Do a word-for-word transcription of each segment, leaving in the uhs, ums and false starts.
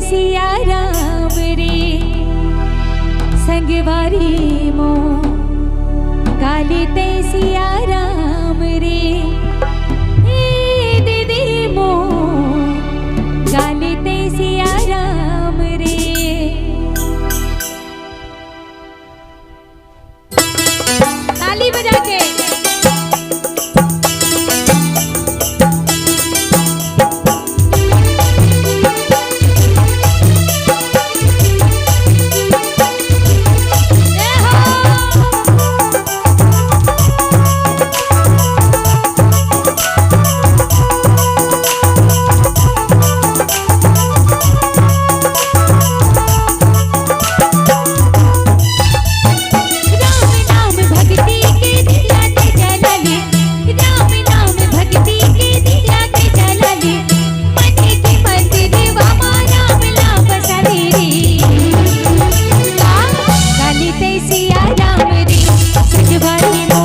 सिया राम रे, संगवारी मो, गाली ते सिया राम रे, हे दीदी मो, गाली ते सिया राम रे। ताली बजा के। जय हो। राम नाम भक्ति के दिया ते जलाली, राम नाम भक्ति के दिया ते जलाली, मन के मंदिर वा मा राम ला बसाली रे। का? गाली ते सिया राम रे, सजवारी मो,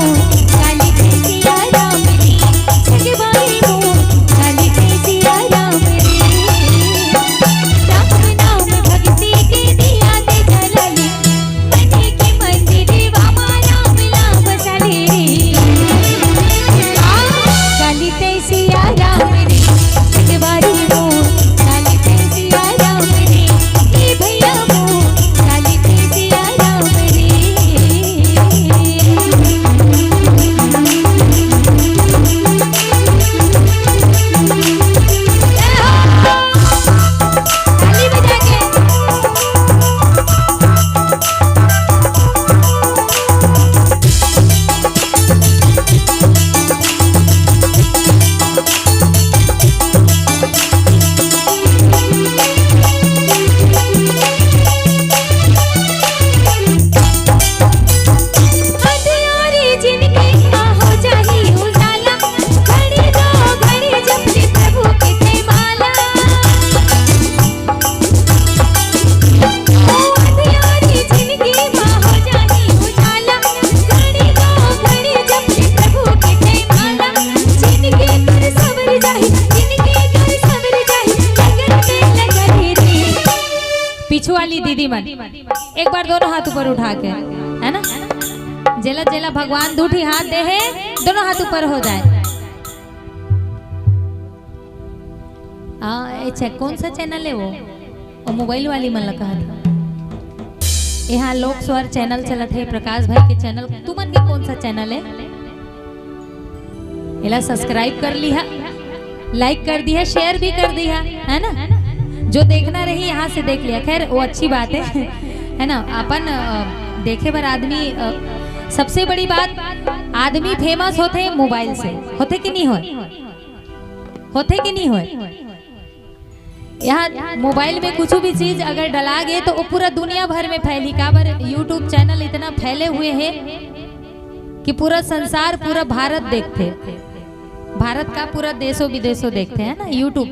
गाली ते सिया राम रे, सजवारी मो, गाली ते सिया राम रे। राम नाम भक्ति के दिया ते जलाली, मन के मंदिर वा मा राम ला बसाली रे। आ, गाली ते सिया राम रे, सजवारी मो, गाली ते सिया राम रे, ए भैया मो, गाली ते सिया राम रे। जय हो। ताली बजा के। अंधियारी जिनगी मा हो जाही उजाला, घड़ी दो घड़ी जपली प्रभु के जयमाला। ओ अंधियारी जिनगी मा हो जाही उजाला, घड़ी दो घड़ी जपली प्रभु के जयमाला। जिनगी तोर सवर जाही, जिनगी तोर सवर जाही, लगन में लगन रे। पीछू वाली दीदी मन, एक बार दोनों हाथ ऊपर उठा के, है ना? जेला जेला भगवान दू ठी हाथ दे हे, दोनों हाथ ऊपर हो जाए। हाँ, अच्छा, कौन सा चैनल है वो? वो मोबाइल वाली मन ला कहा था। यहाँ लोक स्वर चैनल चलत है, प्रकाश भाई के चैनल। तुमन के कौन सा चैनल है? एला सब्सक्राइब कर लिहा, लाइक कर दिहा, शेयर भी कर दिहा, है ना? जो देखना रही यहाँ से देख लिहा। खैर, वो अच्छी बात है, है ना? अपन, अ, देखे बर आदमी, अ, सबसे बड़ी बात, आदमी फेमस होथे मोबाइल से, होथे कि नहीं होय? होथे कि नहीं होय? यहाँ मोबाइल में कुछ भी चीज अगर डला गे तो वो पूरा दुनिया भर में फैली। काबर YouTube चैनल इतना फैले हुए है कि पूरा संसार, पूरा भारत देखथे। भारत का पूरा देशों विदेशों देखथे, है ना? YouTube,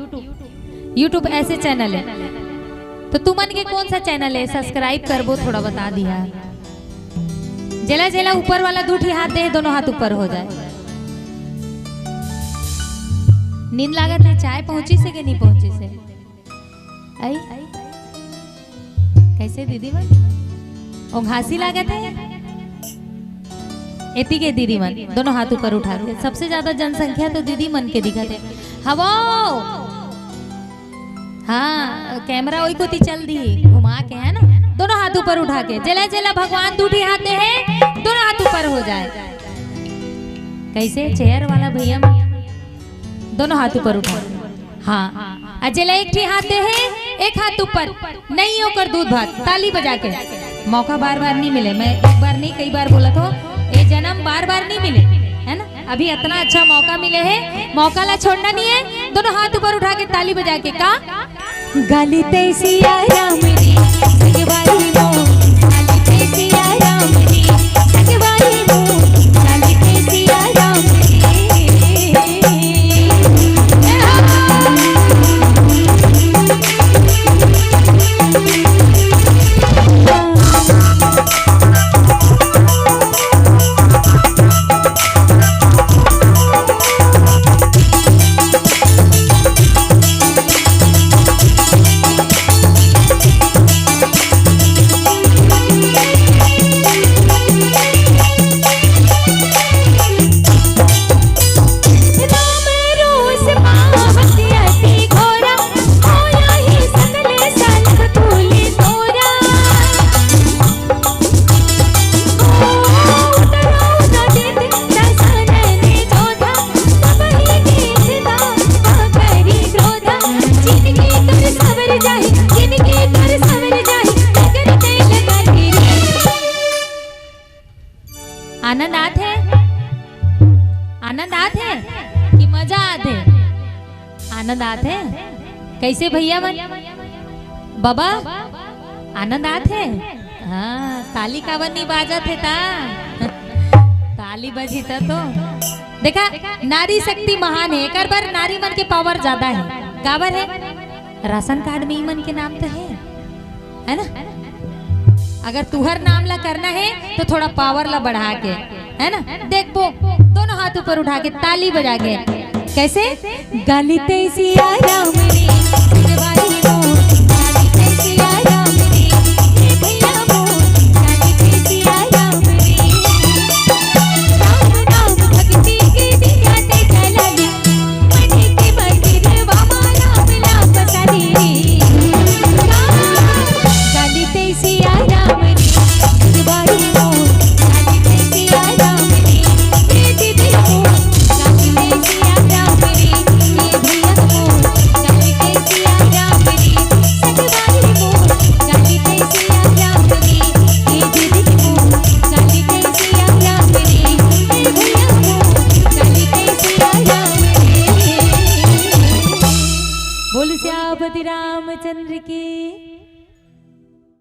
YouTube ऐसे चैनल है। तो तुमन के कौन सा चैनल है, सब्सक्राइब करबो, थोड़ा बता दिहा। जेला जेला ऊपर वाला दू ठी हाथ दे, दोनों हाथ ऊपर हो जाए। नींद लागत है, चाय पहुंचिस हे कि नहीं पहुंचिस हे? आई? कैसे दीदी मन? ओ घासी लागत है? एती के दीदी मन, दोनों हाथ ऊपर उठा के। सबसे ज्यादा जनसंख्या तो दीदी मन के दिखत है। हवो! हाँ, कैमरा ओई कोती चल दी, घुमा के, है ना? दोनों हाथ ऊपर उठा के, जेला जेला भगवान दू ठी हाथ दे हे, दोनों हाथ ऊपर हो जाए। कैसे चेयर वाला भैया मन? दोनों हाथ ऊपर उठा। हाँ, आ जेला एक ठी हाथ दे हे, एक हाथ ऊपर, नहीं ओकर दूध भात, ताली बजा के। मौका बार बार नहीं मिले, मैं एक बार नहीं, कई बार बोलत हों, ये जन्म बार बार नहीं मिले, है ना? अभी इतना अच्छा मौका मिले हे, मौका ला छोड़ना नहीं है। दोनों हाथ ऊपर उठा के ताली बजा के का? गाली ते सिया राम रे, सगवारी मो। गाली ते सिया राम रे, सगवारी मो। गाली ते सिया राम रे। मजा आथे। आनंद आथे। कैसे भैया मन? बाबा, आनंद आथे। हाँ, ताली काबर नहीं बाजत हे ता? ताली बजी ता तो। देखा, नारी शक्ति महान हे, एकर बर नारी मन के पावर ज्यादा हे। काबर हे? राशन कार्ड में ई मन के नाम तो हे, है ना? अगर तुहर नाम ला करना हे तो थोड़ा पावर ला बढ़ा के, है ना? देखबो, दोनों हाथ ऊपर उठा के, ताली बजा के। कैसे? गाली ते सिया राम रे, सिरवारी मोर। गाली ते सिया राम रे, हे भैया मोर। गाली ते सिया राम रे। राम नाम भक्ति के दिया ते चलाली। मन के मंदिर वा मा राम नाम बसाली। गाली ते सिया राम रे, सिरवारी मोर। गाली ते सिया राम रे, हे दीदी मोर। गाली ते सिया राम रे, हे भैया मोर। गाली ते सिया राम रे, सिरवारी मोर। गाली ते सिया राम रे, हे दीदी मोर। गाली ते सिया राम रे, हे भैया मोर। गाली ते सिया राम रे। बोल सियापति रामचंद्र की।